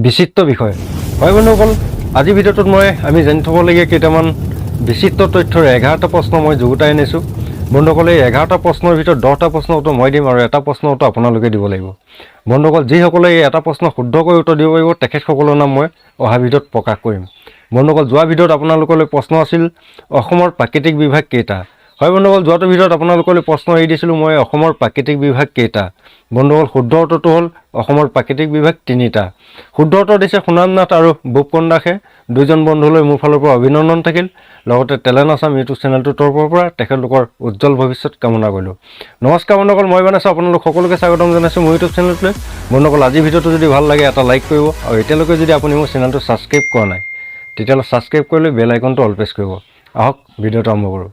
বিচিত্ৰ বিষয়। হয় বন্ধুসকল, আজিৰ ভিডিঅ'টোত আমি জানি থ'বলগীয়া কেইটামান বিচিত্ৰ তথ্যৰ 11টা প্ৰশ্ন মই যুগুতাই আনিছোঁ। বন্ধুসকল, এই 11টা প্ৰশ্নৰ ভিতৰত 10টা প্ৰশ্নৰ উত্তৰ মই দিম আৰু এটা প্ৰশ্নৰ উত্তৰ আপোনালোকে দিব লাগিব। বন্ধুসকল, যিসকলে এই এটা প্ৰশ্ন শুদ্ধকৈ উত্তৰ দিব পাৰিব, তেখেতসকলৰ নাম মই অহা ভিডিঅ'ত প্ৰকাশ কৰিম। বন্ধুসকল, যোৱা ভিডিঅ'ত আপোনালোকলৈ প্ৰশ্ন আছিল, অসমৰ প্ৰাকৃতিক বিভাগ কেইটা? হয় বন্ধুসকল, যোৱাটো ভিডিঅ'ত আপোনালোকলৈ প্ৰশ্ন এৰি দিছিলোঁ মই, অসমৰ প্ৰাকৃতিক বিভাগ কেইটা? বন্ধুসকল, শুদ্ধ উত্তৰটো হ'ল অসমৰ প্ৰাকৃতিক বিভাগ তিনিটা। শুদ্ধ উত্তৰ দিছে সুনাম নাথ আৰু বুপকণ দাসে। দুইজন বন্ধুলৈ মোৰ ফালৰ পৰা অভিনন্দন থাকিল। লগতে টেলেণ্ট আছাম ইউটিউব চেনেলটোৰ তৰফৰ পৰা তেখেতলোকৰ উজ্জ্বল ভৱিষ্যত কামনা কৰিলোঁ। নমস্কাৰ বন্ধুসকল, মই বনাইছোঁ, আপোনালোক সকলোকে স্বাগতম জনাইছোঁ মোৰ ইউটিউব চেনেলটোলৈ। বন্ধুসকল, আজিৰ ভিডিঅ'টো যদি ভাল লাগে, এটা লাইক কৰিব আৰু এতিয়ালৈকে যদি আপুনি মোৰ চেনেলটো ছাবস্ক্ৰাইব কৰা নাই, তেতিয়াহ'লে ছাবস্ক্ৰাইব কৰি লৈ বেল আইকনটো অল প্ৰেছ কৰিব। আহক, ভিডিঅ'টো আৰম্ভ কৰোঁ।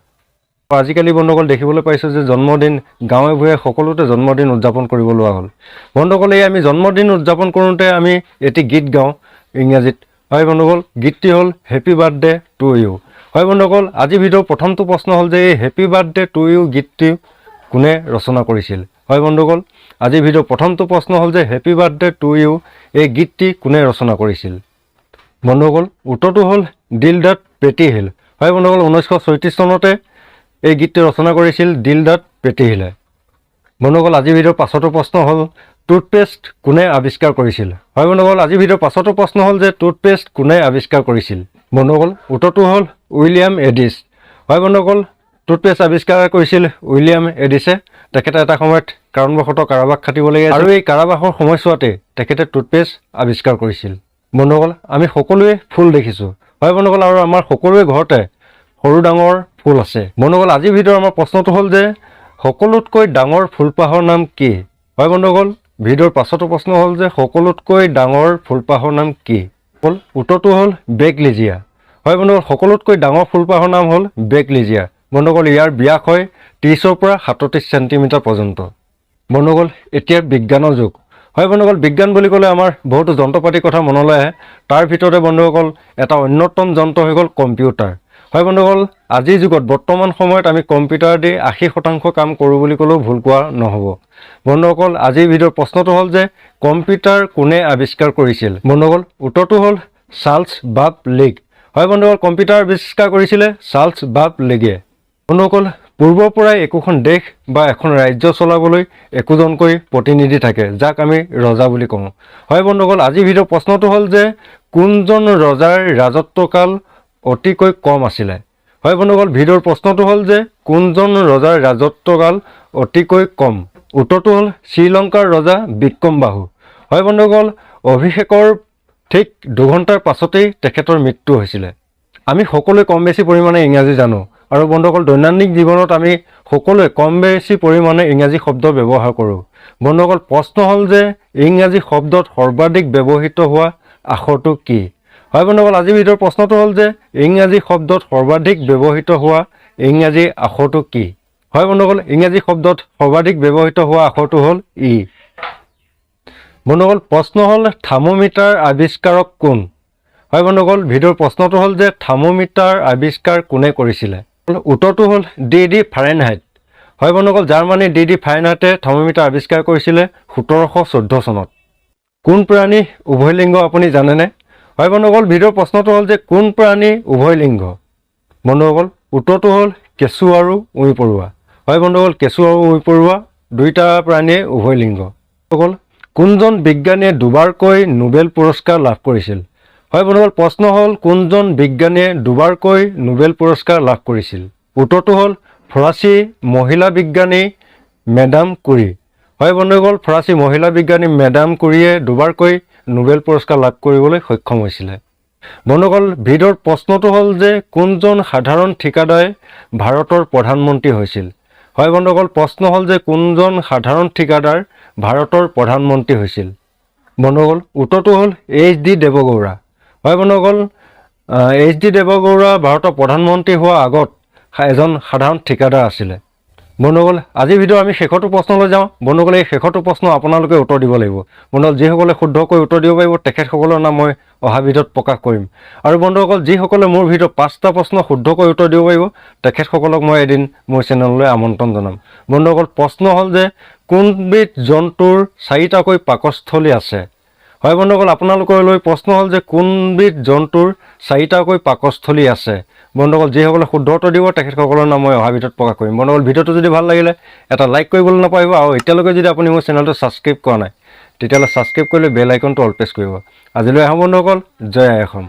আজিকালি বন্ধুসকল, দেখিবলৈ পাইছোঁ যে জন্মদিন গাঁৱে ভূঞে সকলোতে জন্মদিন উদযাপন কৰিব লোৱা হ'ল। বন্ধুসকল, এই আমি জন্মদিন উদযাপন কৰোঁতে আমি এটি গীত গাওঁ ইংৰাজীত। হয় বন্ধুসকল, গীতটি হ'ল "happy birthday to you". হয় বন্ধুসকল, আজিৰ ভিডিঅ'ৰ প্ৰথমটো প্ৰশ্ন হ'ল যে এই "হেপী বাৰ্থডে টু ইউ" গীতটি কোনে ৰচনা কৰিছিল? হয় বন্ধুসকল, আজিৰ ভিডিঅ'ৰ প্ৰথমটো প্ৰশ্ন হ'ল যে "হেপী বাৰ্থডে টু ইউ" এই গীতটি কোনে ৰচনা কৰিছিল? বন্ধুসকল, উত্তৰটো হ'ল দিলদাদ পেটিহিল। হয় বন্ধুসকল, 1936 চনতে এই গীতটি ৰচনা কৰিছিল দিলদাদ পেটিহিলে। বন্ধুসকল, আজিৰ ভিডিঅ'ৰ পাছতো প্ৰশ্ন হ'ল, টুথপেষ্ট কোনে আৱিষ্কাৰ কৰিছিল? হয় বন্ধুসকল, আজিৰ ভিডিঅ'ৰ পাছতো প্ৰশ্ন হ'ল যে টুথপেষ্ট কোনে আৱিষ্কাৰ কৰিছিল? বন্ধুসকল, উত্তৰটো হ'ল উইলিয়াম এডিছ। হয় বন্ধুসকল, টুথপেষ্ট আৱিষ্কাৰ কৰিছিল উইলিয়াম এডিছে। তেখেতে এটা সময়ত কাৰণবশতঃ কাৰাবাস খাটিবলগীয়া আৰু এই কাৰাবাসৰ সময়ছোৱাতে তেখেতে টুথপেষ্ট আৱিষ্কাৰ কৰিছিল। বন্ধুসকল, আমি সকলোৱে ফুল দেখিছোঁ। হয় বন্ধুসকল, আৰু আমাৰ সকলোৰে ঘৰতে সৰু ডাঙৰ ফুল আছে। বন্ধুসকল, আজিৰ ভিডিঅ'ৰ আমাৰ প্ৰশ্নটো হ'ল যে সকলোতকৈ ডাঙৰ ফুলপাহৰ নাম কি? হয় বন্ধুসকল, ভিডিঅ'ৰ পাছতো প্ৰশ্ন হ'ল যে সকলোতকৈ ডাঙৰ ফুলপাহৰ নাম কি? হ'ল উত্তৰটো হ'ল বেকলিজিয়া। হয় বন্ধুসকল, সকলোতকৈ ডাঙৰ ফুলপাহৰ নাম হ'ল বেকলিজিয়া। বন্ধুসকল, ইয়াৰ ব্যাস হয় 30ৰ পৰা 37 চেণ্টিমিটাৰ পৰ্যন্ত। বন্ধুসকল, এতিয়া বিজ্ঞানৰ যুগ। হয় বন্ধুসকল, বিজ্ঞান বুলি ক'লে আমাৰ বহুতো যন্ত্ৰ পাতিৰ কথা মনলৈ আহে। তাৰ ভিতৰতে বন্ধুসকল, এটা অন্যতম যন্ত্ৰ হৈ গ'ল কম্পিউটাৰ। হয় বন্ধুসকল, আজিৰ যুগত বৰ্তমান সময়ত আমি কম্পিউটাৰ দি 80% কাম কৰোঁ বুলি ক'লেও ভুল কোৱা নহ'ব। বন্ধুসকল, আজিৰ ভিডিঅ'ৰ প্ৰশ্নটো হ'ল যে কম্পিউটাৰ কোনে আৱিষ্কাৰ কৰিছিল? বন্ধুসকল, উত্তৰটো হ'ল চাৰ্লছ বাব লীগ। হয় বন্ধুসকল, কম্পিউটাৰ আৱিষ্কাৰ কৰিছিলে চাৰ্লছ বাব লীগে। বন্ধুসকল, পূৰ্বৰ পৰাই একোখন দেশ বা এখন ৰাজ্য চলাবলৈ একোজনকৈ প্ৰতিনিধি থাকে, যাক আমি ৰজা বুলি কওঁ। হয় বন্ধুসকল, আজিৰ ভিডিঅ'ৰ প্ৰশ্নটো হ'ল যে কোনজন ৰজাৰ ৰাজত্বকাল অতিকৈ কম আছিলে? হয় বন্ধুসকল, ভিডিঅ'ৰ প্ৰশ্নটো হ'ল যে কোনজন ৰজাৰ ৰাজত্বকাল অতিকৈ কম? উত্তৰটো হ'ল শ্ৰীলংকাৰ ৰজা বিক্ৰমবাহু। হয় বন্ধুসকল, অভিষেকৰ ঠিক 2 ঘণ্টাৰ পাছতেই তেখেতৰ মৃত্যু হৈছিলে। আমি সকলোৱে কম বেছি পৰিমাণে ইংৰাজী জানো আৰু বন্ধুসকল, দৈনন্দিন জীৱনত আমি সকলোৱে কম বেছি পৰিমাণে ইংৰাজী শব্দ ব্যৱহাৰ কৰোঁ। বন্ধুসকল, প্ৰশ্ন হ'ল যে ইংৰাজী শব্দত সৰ্বাধিক ব্যৱহৃত হোৱা আখৰটো কি? হয় বন্ধুসকল, আজিৰ ভিডিঅ'ৰ প্ৰশ্নটো হ'ল যে ইংৰাজী শব্দত সৰ্বাধিক ব্যৱহৃত হোৱা ইংৰাজী আখৰটো কি? হয় বন্ধুসকল, ইংৰাজী শব্দত সৰ্বাধিক ব্যৱহৃত হোৱা আখৰটো হ'ল ই। বন্ধুসকল, প্ৰশ্ন হ'ল থাৰ্মোমিটাৰ আৱিষ্কাৰক কোন? হয় বন্ধুসকল, ভিডিঅ'ৰ প্ৰশ্নটো হ'ল যে থাৰ্মোমিটাৰ আৱিষ্কাৰ কোনে কৰিছিলে? উত্তৰটো হ'ল ডি ডি ফাৰেনহাইট। হয় বন্ধুসকল, জাৰ্মানীৰ ডি ডি ফাৰেনহাইটে থাৰ্মোমিটাৰ আৱিষ্কাৰ কৰিছিলে 1714 চনত। কোন প্ৰাণী উভয়লিংগ, আপুনি জানেনে? হয় বন্ধুসকল, ভিডিঅ'ৰ প্ৰশ্নটো হ'ল যে কোন প্ৰাণী উভয়লিংগ? বন্ধুসকল, উত্তৰটো হ'ল কেঁচু আৰু উঁই পৰুৱা। হয় বন্ধুসকল, কেঁচু আৰু উঁই পৰুৱা দুয়োটা প্ৰাণীয়ে উভয়লিংগ। বন্ধুসকল, কোনজন বিজ্ঞানীয়ে দুবাৰকৈ নোবেল পুৰস্কাৰ লাভ কৰিছিল? হয় বন্ধুসকল, প্ৰশ্ন হ'ল কোনজন বিজ্ঞানীয়ে দুবাৰকৈ নোবেল পুৰস্কাৰ লাভ কৰিছিল? উত্তৰটো হ'ল ফৰাচী মহিলা বিজ্ঞানী মেডাম কুৰি। হয় বন্ধুসকল, ফৰাচী মহিলা বিজ্ঞানী মেডাম কুৰিয়ে দুবাৰকৈ নোবেল পুৰস্কাৰ লাভ কৰিবলৈ সক্ষম হৈছিলে। বন্ধুসকল, ভিডিঅ'ৰ প্ৰশ্নটো হ'ল যে কোনজন সাধাৰণ ঠিকাদাৰে ভাৰতৰ প্ৰধানমন্ত্ৰী হৈছিল? হয় বন্ধুসকল, প্ৰশ্ন হ'ল যে কোনজন সাধাৰণ ঠিকাদাৰ ভাৰতৰ প্ৰধানমন্ত্ৰী হৈছিল? বন্ধুসকল, উত্তৰটো হ'ল এইচ ডি দেৱগৌড়া। হয় বন্ধুসকল, এইচ ডি দেৱগৌড়া ভাৰতৰ প্ৰধানমন্ত্ৰী হোৱাৰ আগত এজন সাধাৰণ ঠিকাদাৰ আছিলে। বন্ধুসকল, আজিৰ ভিডিঅ' আমি শেষৰটো প্ৰশ্নলৈ যাওঁ। বন্ধুসকল, এই শেষৰটো প্ৰশ্ন আপোনালোকে উত্তৰ দিব লাগিব। বন্ধুসকল, যিসকলে শুদ্ধকৈ উত্তৰ দিব পাৰিব, তেখেতসকলৰ নাম মই অহা ভিডিঅ'ত প্ৰকাশ কৰিম। আৰু বন্ধুসকল, যিসকলে মোৰ ভিডিঅ'ত পাঁচটা প্ৰশ্ন শুদ্ধকৈ উত্তৰ দিব পাৰিব, তেখেতসকলক মই এদিন মোৰ চেনেললৈ আমন্ত্ৰণ জনাম। বন্ধুসকল, প্ৰশ্ন হ'ল যে কোনবিধ জন্তুৰ চাৰিটাকৈ পাকস্থলী আছে? হয় বন্ধুসকল, আপোনালোকলৈ প্ৰশ্ন হ'ল যে কোনবিধ জন্তুৰ চাৰিটাকৈ পাকস্থলী আছে? বন্ধুসকল, যিসকলে শুদ্ধ উত্তৰ দিব, তেখেতসকলৰ নাম মই অহা ভিডিঅ'ত প্ৰকাশ কৰিম। বন্ধুসকল, ভিডিঅ'টো যদি ভাল লাগিলে এটা লাইক কৰিবলৈ নাপাহৰিব আৰু এতিয়ালৈকে যদি আপুনি মোৰ চেনেলটো ছাবস্ক্ৰাইব কৰা নাই, তেতিয়াহ'লে ছাবস্ক্ৰাইব কৰি লৈ বেল আইকনটো অল প্ৰেছ কৰিব। আজিলৈ আহোঁ বন্ধুসকল। জয় আই অসম।